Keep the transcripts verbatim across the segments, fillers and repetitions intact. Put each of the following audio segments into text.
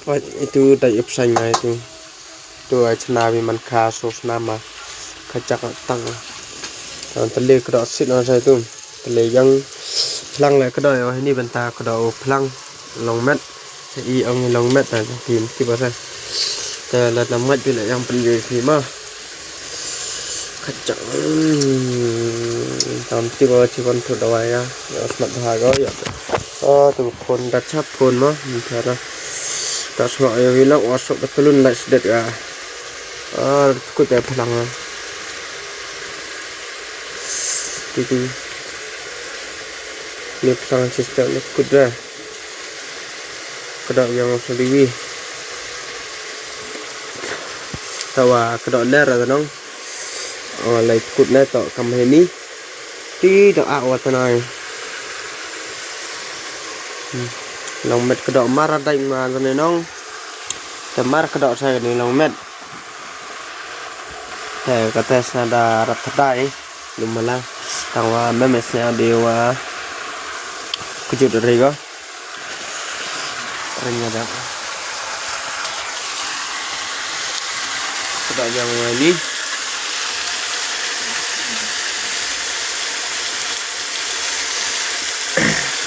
Pait itu dait ipsang ngai itu. Tu ai chna bi man kha so sna ma. Kha chak tang. Tang tele kdo sit na sai tu. Tele yang phlang le kdo yo ini benta kdo phlang long met. I ong long met na ti ti ba sa. Te la na mai bi le yang pen ye phi ma. Kachang. Tam ti ba chi kon thu dawai ya. Ya smat ha go ya. Oh, tu phone da cha phone ma. Ni tha da. Da sma ya wi la wa so ka tulun la sdet ya. Ah, ku te phlang. Ti ti. Ni phlang system ni ku da. Kdo yang so diwi. Tawa kdo ler da nong. Oh, lai kut ne to kam heni. Ti to a wa tanai. Hmm. Long met kdo mar dai ma ne nong. Te mar kdo sa ni long met. Te kata sa da rat thadai. Lumala. Tang wa me me snya de wa. Kujut ri go. Ring ada. Kdo yang wa ni.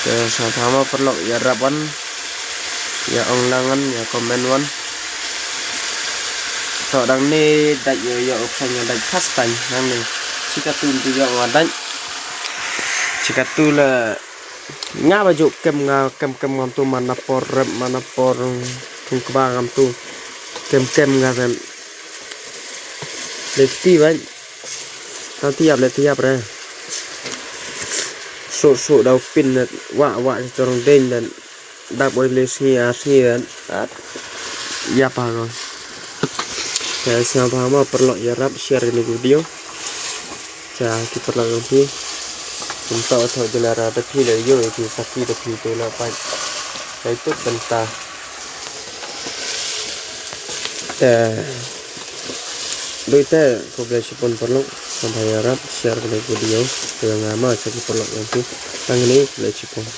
Te sama-sama paralok ya rap wan. Ya ong lang wan, ya comment wan. To dang ni dait yo yo ok sang dait first time dang ni. Chikatu tu yo wa dait. Chikatu la nga ba ju kem nga kem kem ngam tu mana por rep mana por tung kba ngam tu kem kem nga dan. Lekti ban. Tang tiap le tiap re. Su su dau pin wa wa chorong deng dan. Dap oi le sngi a sngi dan. Ya pa ko. Te sngewbha mo paralok ïarap share kane ka video. Cha ki paralok jong phi. Kum to tho jela ra da phi le ïoh ïa ki saki da phi te la pait. Kai tut bynta. Te doi te khublei shibun paralok. Sngewbha ïarap share kane ka video. Te nga ma cha ki paralok jong phi. Tang kane khublei shibun.